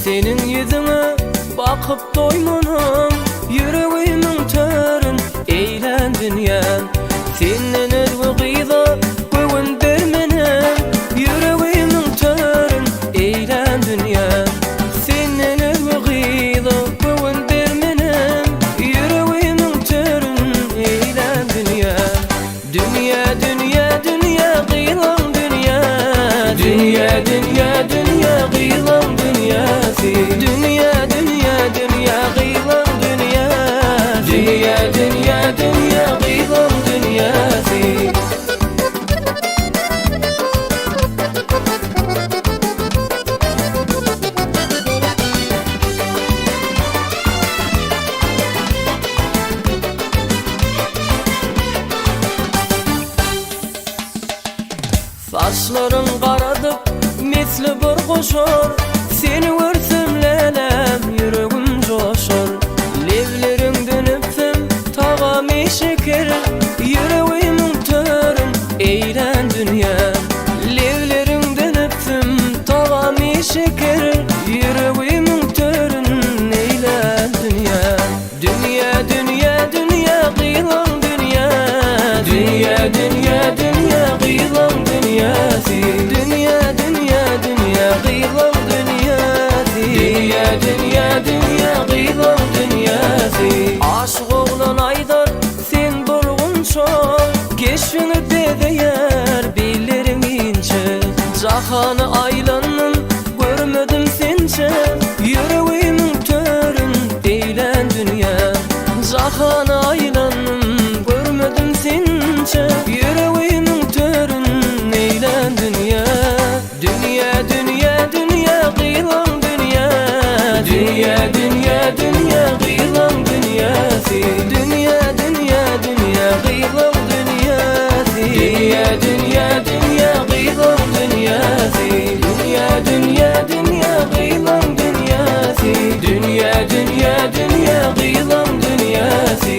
Seniň ýüzüňe bakyp doýmanam, Ýüregimiň törün eýlän dünýäm. Senden özge gyza göwün bermenem, Ýüregimiň törün eýlän dünýäm. Senden özge gyza göwün bermenem, Ýüregimiň törün eýlän dünýäm. Dünýä, dünýä, dünýä, gyzlaň dünýä. Dünýä, dünýä, dünýä, gyzlaň dünýäsi. Dünýä, dünýä, dünýä, gyzlaň dünýä. Dünýä, dünýä, dünýä, gyzlaň dünýäsi. Saçlaryň garadyp misli bir goşar, Seni görsem läläm ýüregim joşar. Lebleriňden öpsem tagamy şeker, Ýüregimiň törün eýlän dünýä. Lebleriňden öpsem tagamy şeker, Ýüregimiň törün eýlän dünýä. Dünýä, dünýä, dünýä, gyzlaň dünýä. Dünýä, dünýä, dünýä, gyzlaň dünýäsi. Dünýä, dünýä, dünýä, gyzlaň dünýäsi. Dünýä, dünýä, dünýä, gyzlaň dünýäsi. Aşyk oglan aýdar, sen bir gunça, Keşbiňi bezeýär billeriň inçe. Jahany aýlandym, görmedim sençe, Ýüregimiň törün eýlän dünýä. Jahany aýlandym, görmedim sençe, Ýüregimiň törün eýlän dünýä. Dünýä, dünýä, dünýä, gyzlaň dünýä. Dünýä, dünýä, dünýä, gyzlaň dünýäsi. Dünýä, dünýä, dünýä, gyzlaň dünýäsi. Dünýä, dünýä, dünýä, gyzlaň dünýäsi. Dünýä, dünýä, dünýä, gyzlaň dünýäsi. Dünýä, dünýä, dünýä, gyzlaň dünýäsi.